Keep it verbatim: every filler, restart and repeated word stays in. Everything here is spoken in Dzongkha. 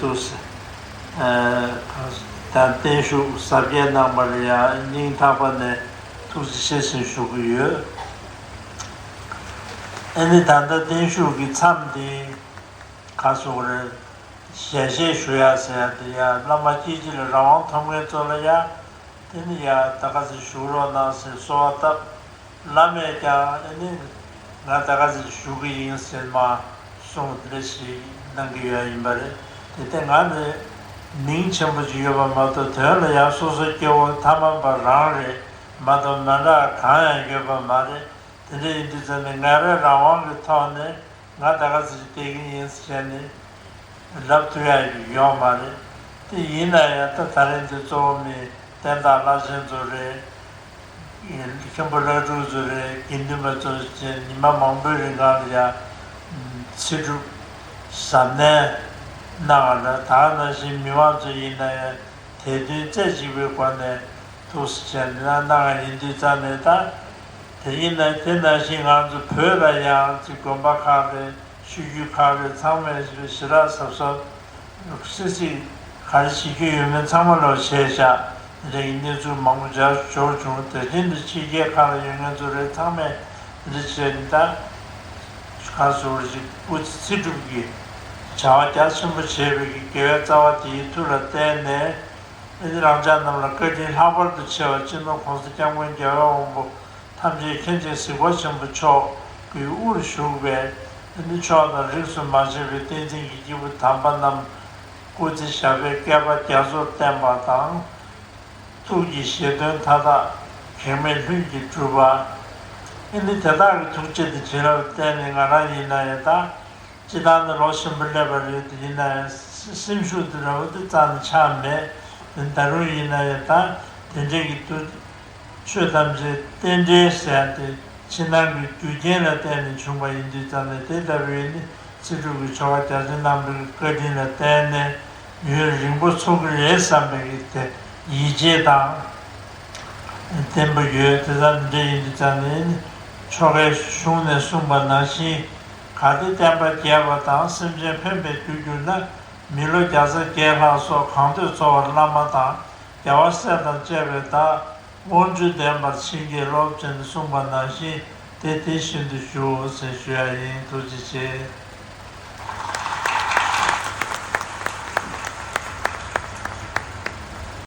འདུག་ཟེར། ཨ་ད་བརྟན་བཞུགས་གཟབ་རྒྱས་གནང་བར་ཡང་སྙིང་ཐག་པ་ནས་ཐུགས་རྗེ་ཆེ་ཟེར་ཞུ་གི་ཡོད། ཨ་ནི་ད་ལྟ་བརྟན་བཞུགས་ཀྱི་མཚམས་འདི་ག་སོགས་རེད། ཞལ་བཞེས་ཞུ་ཡ་ཟེར་ཡ་དེ་ཡ་བླ་མ་སྐྱེས་ཆེན་ལ་རང་དབང་ཐོབ་མཁན་ཚོ་ལ་ཡ། དེ་ནི་ཡ་ད་ག་ཚོད་བཞུགས་རོགས་གནང་ཟེར་གསོལ་བ་བཏབ། བླ་མས་ཀྱང་ཨ་ནི་ང་ད་ག་ཚོད་བཞུགས་ཀྱི་ཡིན་ཟེར་མ་གསུངས་དེ་འདྲ་ཞིག་གནང་གི་ཡོད་ཡིན་པ་རེད། དེ་ལྟས་ང་ནི་མིང་ཆེན་པོ་ཅིག་ཡོད་པ་མ་གཏོགས་དོན་ལ་ཡང་སོ་སོ་སྐྱེ་བོ་ཐ་མལ་པ་རང་རེད་མ་གཏོགས་མི་འདྲ་གང་ཡང་ཡོད་པ་མ་རེད། དེ་འདྲ་ཡིན་དུས་ཙམ་ནས་ང་རང་རང་དབང་གི་ཐོག་ནས་ང་ད་ག་ཚོད་ཅིག་བལྟ་གི་ཡིན་ཟེར་ནས་ལབ་ཐུབ་ཡ་ཡོད་མ་རེད། དེ་ཡིན་ན་ཡང་ད་ད་རེས་འདི་གཙོ་བོ་མི་བསྟན་བདག་བླ་ཆེན་ཚོ་རེད། མཁན་པོ་བླ་སྤྲུལ་ཚོ་རེད། དགེ་འདུན་པ་ཚོ་བཅས་ཉི་མ་མང་པོའི་རིང་གང་ལ་ཡང་ཚེ་སྒྲུབ་གཟབ་ནན་གནང་བ་ལ་ད་ག་ནང་བཞིན་མི་མང་ཚོ་ཡིན་ན་ཡང་དད་འདུན་རྩེ་གཅིག་པའི་སྒོ་ནས་ཐུགས་སུ་ཆེ་ན་གནང་བ་ཡིན་དུས་ཙང་ནས་ད། དེ་ཡིན་ན་དེ་ནང་བཞིན་ང་ཚོ་བོད་ལ་ཡང་ཅིག་དགོན་པ་ཁག་རེད། ཆོས་བརྒྱུད་ཁག་རེད། ཚང་མས་ཞེ་དྲག་གཟབ་གཟབ་སིག་སིག་ག་རེ་བྱེད་རྒྱུ་ཡོད་མེད་ཚང་མ་ལོག་བྱས་བཞག་དེ་འདྲ་གི་གནས་ཚུལ་མང་པོ་འབྱར་འབྱོར་བྱུང་། དེ་བཞིན་དུ་ཕྱི་རྒྱལ་ཁག་ལ་ཡོད་མཁན་ཚོ་རེད། ཚང་མས་དེ་འདྲ་བྱས་ནས་ད་ག་ཟེར་ཅིག་སྐུ་ཚེ་ཚེ་སྒྲུབ་ཀྱི་བྱ་བ་རྒྱ་ཆེན་པོ་བྱས་པའི་གི་དགེ་བའི་རྩ་བ་དེའི་མཐུ་ལ་བརྟེན་ནས། ཨ་ནི་རང་ཅག་རྣམས་ལ་བཀའ་དྲིན་ལྷག་པར་དུ་ཆེ་བ་སྤྱི་ནོར་༸གོང་ས་༸སྐྱབས་མགོན་རྒྱལ་བའི་དབང་པོ་ཐམས་ཅད་མཁྱེན་ཅིང་གཟིགས་པ་ཆེན་པོ་མཆོག་གི་དབུར་བཞུགས་པའི་ཨ་ནི་ཕྱོགས་དང་རིས་སུ་མ་ཆད་པའི་བསྟན་འཛིན་གྱི་སྐྱེས་བུ་དམ་པ་རྣམས་སྐུ་ཚེ་ཞབས་པད་བསྐལ་པ་རྒྱ་མཚོར་བརྟན་པ་དང་། ཐུགས་ཀྱི་བཞེད་དོན་མཐའ་དག་གེགས་མེད་ལྷུན་གྱིས་གྲུབ་པ། ཨ་ནི་དེ་དག་གི་ཐུགས་རྗེ་དང་བྱིན་རླབས་བརྟེན་ནས་ང་རང་ཡིན་ན་ཡང་ད། སྤྱིར་བཏང་ནི་ལོ་ཆེན་པོ་སླེབས་པ་རེད། དེ་ཡིན་ན་ཡང་སེམས་ཤུགས་དེ་འདྲ་བོ་དེ་རྩ་ནས་ཆག་མེད། དེ་ད་རུང་ཡིན་ན་ཡང་ད་དེ་འདྲའི་གི་དུས་ཆོས་ཐམས་ཅད་རྟེན་འབྲེལ་ཟེར་ཡ་དེ་ཕྱི་ནང་གི་རྒྱུ་རྐྱེན་ལ་བརྟེན་ནས་བྱུང་བ་ཡིན་དུས་ཙང་ནས་དེ་ལྟ་བུའི་ནི་ཚེ་སྒྲུབ་ཀྱི་ཆོ་ག་རྒྱ་ཆེན་གནང་བའི་བཀའ་དྲིན་ལ་བརྟེན་ནས་ཡུན་རིང་པོ་འཚོ་གི་རེད་བསམ་པའི་གི་དེ་ཡིད་ཆེས་དང་བརྟན་པོ་ཡོད། དེ་ལྟར་འདྲ་ཡིན་དུས་ཙང་ནས་ནི་ཆོ་གའི་གཞུང་ནས་གསུངས་པ་ནང་བཞིན། གལ་ཏེ་བསྟན་པ་རྒྱས་པ་དང་། སེམས་ཅན་ཕན་པའི་རྒྱུར་གྱུར་ན། མི་ལོ་བརྒྱ་རྩ་བརྒྱད་ལྷག་སོགས་གང་འདོད་འཚོ་བར་བླ་མ་དང་། རྒྱལ་བ་སྲས་དང་བཅས་པའི་བདག་དབང་བཅུ་ལྡན་པར་བྱིན་གྱིས་རློབས་ཅན་གསུངས་པ་ནང་བཞིན་དེ་དེ་བཞིན་དུ་ཞུའོ་ཟེར་ཞུ་ཡ་ཡིན། ཐུགས་རྗེ་ཆེ།